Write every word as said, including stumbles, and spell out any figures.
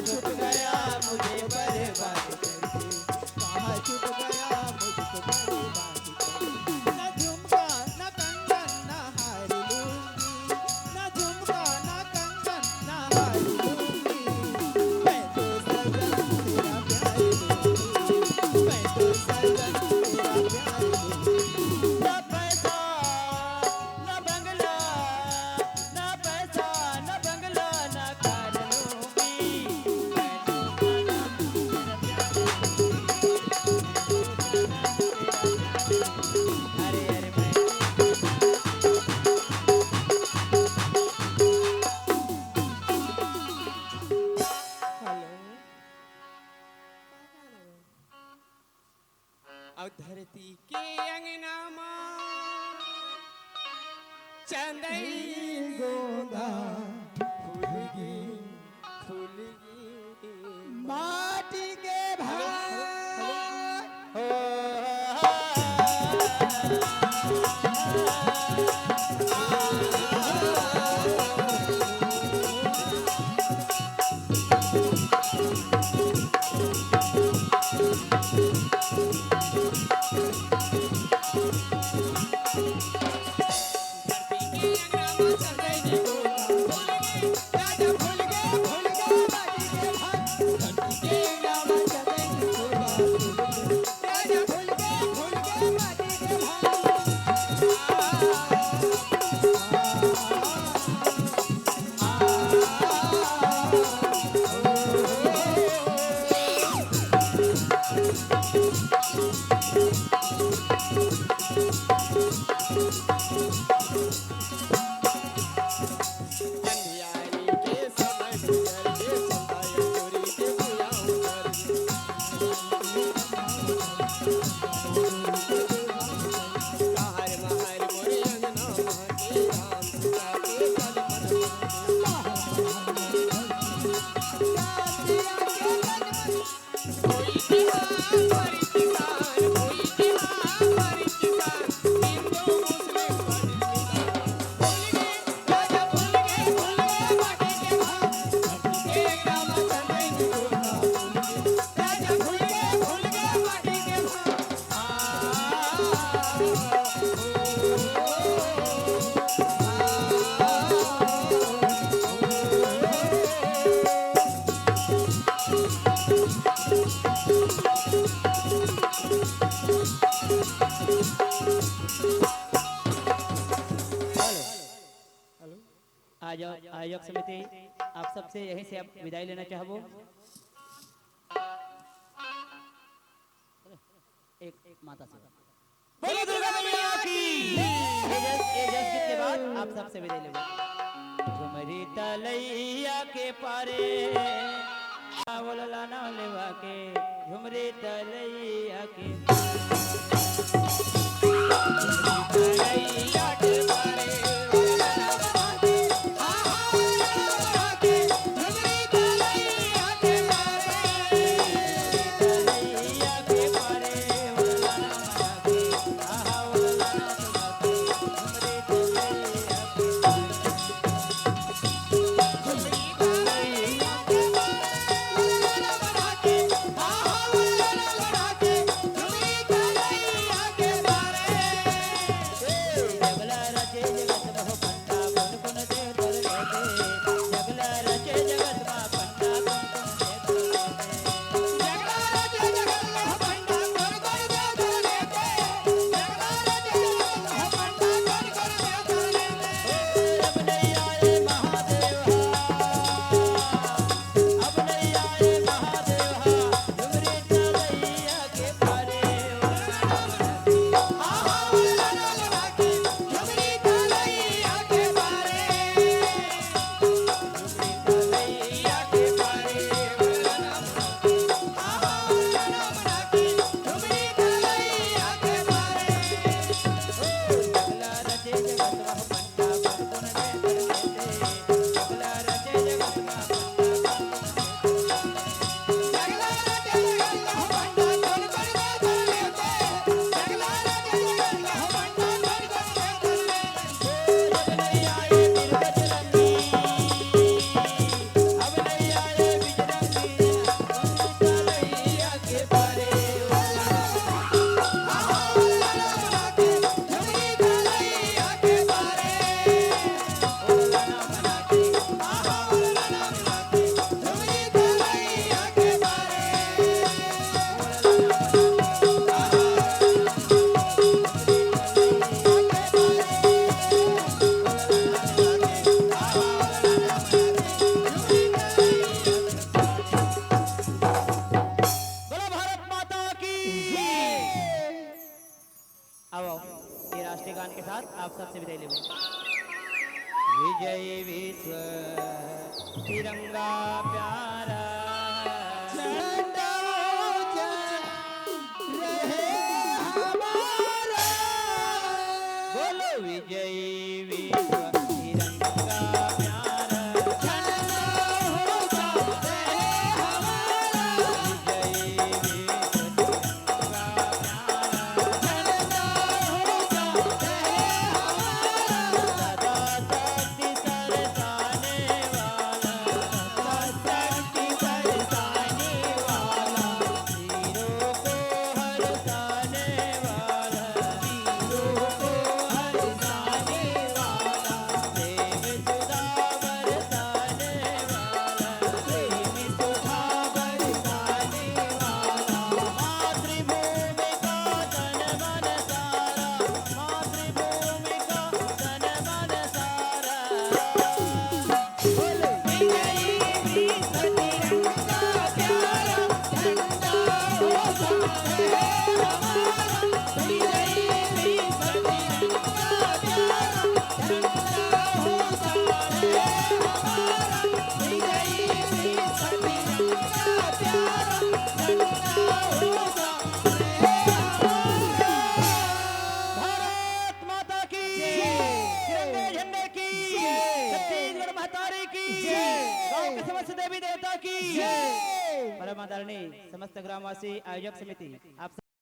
छुप गया मुझे बर्बाद करके, कहाँ छुप गया मुझको बर्बाद करके। ना झुमका, ना कंगन, ना हार लूंगी, ना झुमका, ना कंगन, ना हार लूंगी। मैं तो सजन तेरा प्यार लूंगी, मैं तो सजन तेरा प्यार लूंगी। ना पैसा, ना बंगला, ना पैसा, ना बंगला, ना कार लूंगी। अरे, अरे, मैं हेलो। अउ धरती के अंगना मा चंदई गोंदा फूलगे, फूलगे। माटी के भार। हेलो। हेलो। आयोजक, आयोजक समिति, आप सबसे यहीं से अब विदाई लेना चाहबो। एक, एक माता से। बोलो दुर्गा मैया की। ये जस, ये जस गीत के बाद आप सबसे विदाई लेबो। झुमरी तलैया के पारे, बोलला ना लेवा के, झुमरी तलैया के। आप सबसे विदाई लेबो। विजय विश्व तिरंगा प्यारा, झंडा ऊंचा रहे हमारा। बोलो विजय विश्व तिरंगा प्यारा, झंडा ऊंचा रहे हमारा। विजय विश्व तिरंगा प्यारा, झंडा ऊंचा रहे हमारा। सदा शक्ति बरसाने वाला, सदा शक्ति बरसाने वाला, वीरों को हरसाने वाला, वीरों को हरसाने वाला, प्रेम सुधा बरसाने वाला, प्रेम सुधा बरसाने वाला, मातृभूमि का तन मन सारा, मातृभूमि का तन मन सारा। भारत माता की, तिरंगे झंडे की, छत्तीसगढ़ महतारी की, गांव के समस्त देवी देवता की। परम आदरणीय समस्त ग्रामवासी, आयोजक समिति, आप